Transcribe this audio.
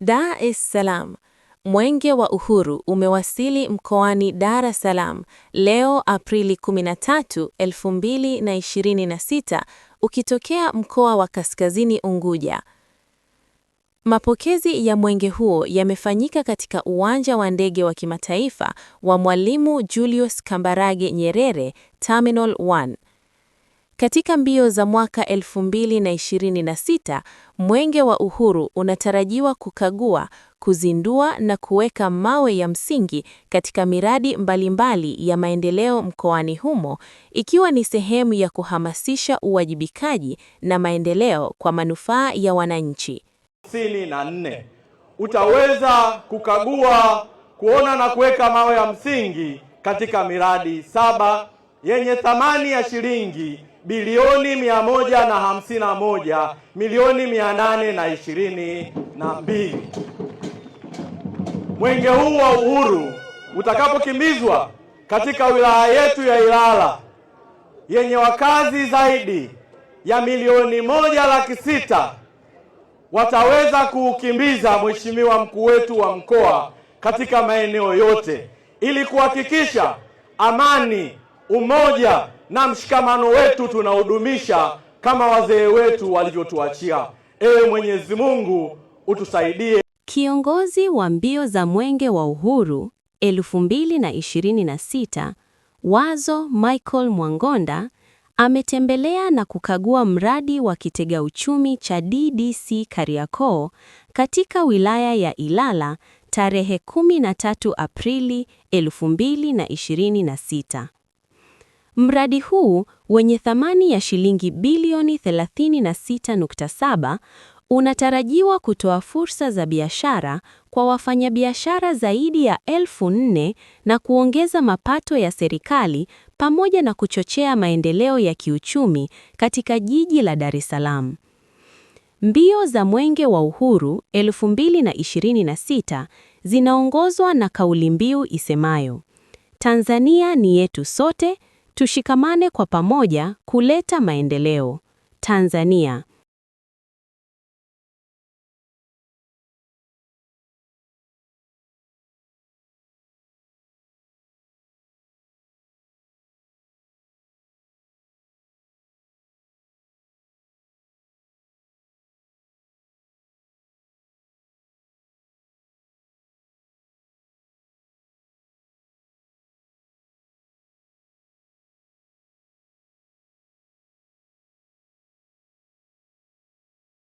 Dar es Salaam. Mwenge wa Uhuru umewasili mkoani Dar es Salaam leo Aprili 13, 2026 ukitokea mkoa wa Kaskazini Unguja. Mapokezi ya mwenge huo yamefanyika katika uwanja wa ndege wa kimataifa wa Mwalimu Julius Kambarage Nyerere, Terminal 1. Katika mbio za mwaka 2026, Mwenge wa Uhuru unatarajiwa kukagua, kuzindua na kuweka mawe ya msingi katika miradi mbalimbali ya maendeleo mkoani humo, ikiwa ni sehemu ya kuhamasisha uwajibikaji na maendeleo kwa manufaa ya wananchi. 54 utaweza kukagua, kuona na kuweka mawe ya msingi katika miradi 7 yenye thamani ya shilingi bilioni 151 milioni 822. Mwenge huu wa Uhuru utakapokimbizwa katika wilaya yetu ya Ilala yenye wakazi zaidi ya 1,600,000 wataweza kuukimbiza Mheshimiwa mkuu wetu wa mkoa katika maeneo yote ili kuhakikisha amani, umoja na mshikamano wetu tunaudumisha kama wazee wetu walivyotuachia. Ewe Mwenyezi Mungu utusaidie. Kiongozi wa mbio za Mwenge wa Uhuru 2026, Wazo Michael Mwangonda ametembelea na kukagua mradi wa kitega uchumi cha DDC Kariakoo katika wilaya ya Ilala tarehe 13 Aprili 2026. Mradi huu wenye thamani ya shilingi bilioni 36.7 unatarajiwa kutoa fursa za biashara kwa wafanyabiashara zaidi ya 4,000 na kuongeza mapato ya serikali pamoja na kuchochea maendeleo ya kiuchumi katika jiji la Dar es Salaam. Mbio za Mwenge wa Uhuru 2026 zinaongozwa na kauli mbiu isemayo, Tanzania ni yetu sote, tushikamane kwa pamoja kuleta maendeleo. Tanzania,